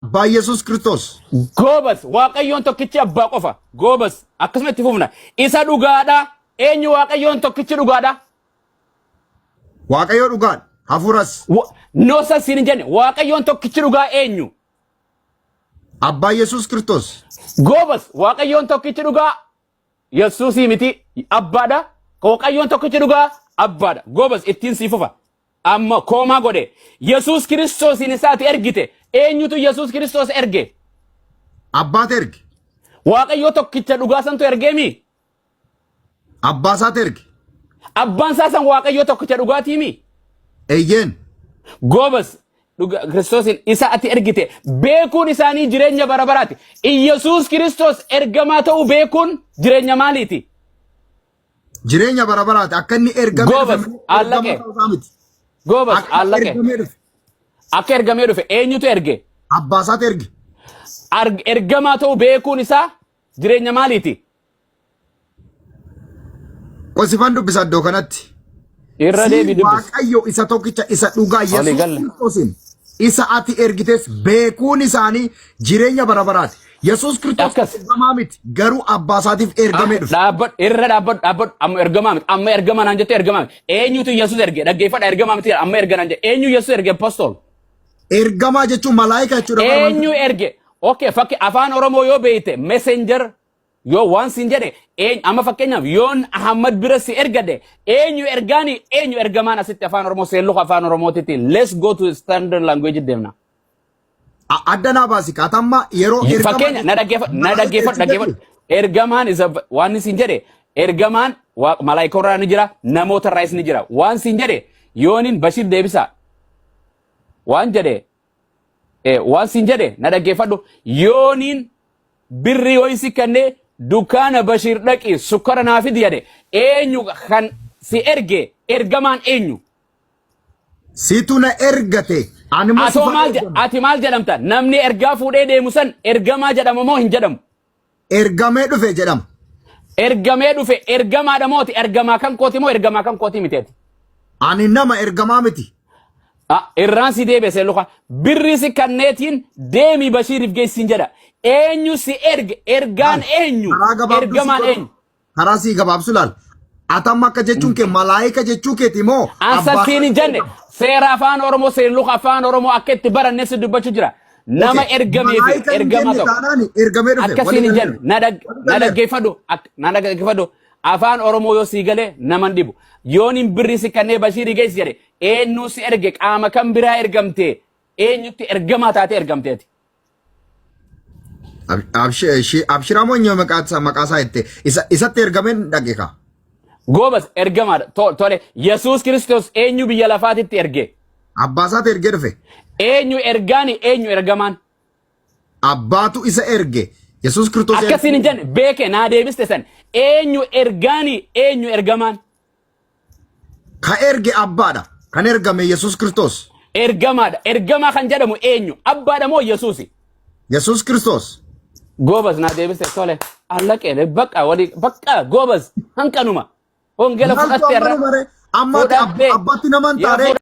Abbaa Yesuus Kiristoos. Goobas, Waaqayyoon tokkichi abbaa qofa. Goobas, akkasuma itti fufna. Isa dhugaadha. Eenyu Waaqayyoon tokkichi dhugaadha? Waaqayyo dhugaadha. Hafuuras. No, san siin hin jenne. Waaqayyoon tokkichi dhugaa eenyu? Abbaa Yesuus Kiristoos. Goobas, Waaqayyoon tokkichi dhugaa Yesuusii miti, abbaadha. Waaqayyoon tokkichi dhugaa abbaadha. Goobas, ittiin sii fufa. Amma koomaa godhe. Yesuus Kiristoosiin isaati ergite. Eenyutu Yesuus Kiristoos erge? Abbaatu erge. Waaqayyoo tokkicha dhugaa santu ergeemi? Abbaa isaatu erge. Abbaan isaa san Waaqayyoo tokkicha dhugaatiimi? Eeyyeen. Goobas, Kiristoosiin isa ati ergite beekuun isaanii jireenya bara baraati. Iyyasuus Kiristoos ergamaa ta'uu beekuun jireenya maaliiti? Jireenya bara baraati. Akka inni ergamee Goobas, dhufe malee ergamaa allaqe. ta'uu isaa miti. Goobas, Akka allaqe. ergamee dhufe. Akka ergamee dhufe eenyutu erge? Abbaa isaatu erge. Ergamaa ta'uu beekuun isaa jireenya maaliiti? Qosifan dubbisa iddoo kanatti. Irra Si deebii dubbisi. Waaqayyo isa tokkicha isa dhugaa Olii Yesuus galle. Kiristoosiin isa ati ergites beekuun isaanii jireenya bara baraati. Yesuus Kiristoos Akkas. ergamaa miti, garuu abbaa isaatiif ergamee dhufe. Dhaabbadhu, irra dhaabbadhu, dhaabbadhu. Amma ergamaa miti, amma ergamaa naan jette, ergamaa miti. Eenyutu Yesuus erge? Dhaggeeffadha, ergamaa miti, amma erga naan jette. Eenyu Yesuus erge, apostol? Ergamaa jechuun malaayika jechuudha. Eenyu erge? Okay, fakki afaan Oromoo yoo beekte, messenger yoo waan siin jedhe eenyu? Amma fakkeenyaaf yoon Ahmad bira si ergade, eenyu ergaani, eenyu ergamaan? Asitti afaan Oromoo seelluka afaan Oromootitti, let's go to standard language deemna. Adda naa baasi kaatamma yeroo ergamaa Fakkeenya na dhaggeeffadhu, na malaayika dhaggeeffadhu, jechuun dhaggeeffadhu. Ergamaan isa waan siin jedhe, ergamaan malaayika irraa ni jira, namoota irraas ni jira. Waan siin jedhe, yoonin Bashir deebisa waan jedhe, waan siin jedhe na dhaggeeffadhu. Yooniin birrii yoo si kennee, dukkaana Bashir dhaqi sukkara naa fidi jedhe, eenyu kan si erge? Ergamaan eenyu? Situ na ergate. Ani immoo Atoo sifa maal ergame. ati maal jedhamta? Namni ergaa fuudhee deemu san ergamaa jedhama moo hin jedhamu? Ergamee dhufe jedhama. Ergamee dhufe ergamaadha mooti? Ergamaa kan kooti moo ergamaa kan kooti miteeti? Ani nama, ergamaa miti. Ah, irraan si deebise luka. Birri si kanneetiin deemi Bashiiriif geessin jedha. Eenyu si erge? Ergaan eenyu? Karaa gabaabduu si Ergamaan godhu. eenyu? Karaa sii gabaabsu laal. Ati amma akka jechuun kee malaayika jechuu keeti moo abbaa Ansattiin hin jenne, seera afaan Oromoo, seerluka afaan Oromoo akka itti baranne si dubbachuu jira. Nama ergamee fi Malaayika hin ergamaa jenne tokko. taanaan ergamee dhufe. Akkasiin hin jenne, na dhaggeeffadhu, na dhaggeeffadhu. Afaan Oromoo yoo sii galee naman dhibu. Yoon hin birri si kannee Bashiirii geessi jedhe, eenyu si erge? Qaama kan biraa ergamtee? Eenyutti ergamaa taatee ergamteeti? Abshiraa moo eenyu maqaa isaa jette? Isatti ergameen dhaqe kaa. Goobas, ergamaadha. Tole, Yesuus Kiristoos eenyu biyya lafaatitti erge? Abbaa isaatu ergee dhufe. Eenyu ergaani, eenyu ergamaan? Abbaatu isa erge. Yesuus Kiristoos Akkasiin hin jenne, beeke naa deebiste san. Eenyu ergaani, eenyu ergamaan? Ka erge abbaadha. Kan ergame Yesuus Kiristoos. Ergamaadha. Ergamaa kan jedhamu eenyu? Abbaadha moo Yesuusi? Yesuus Kiristoos. Goobas, naa deebiste, tole. Allaqee bakka walii bakka, goobas, hanqanuma. Wangeela Maaltu fudhatte irra. amma nu bare? Amma ati Fudhatte. abbaatti naman Yaa taane.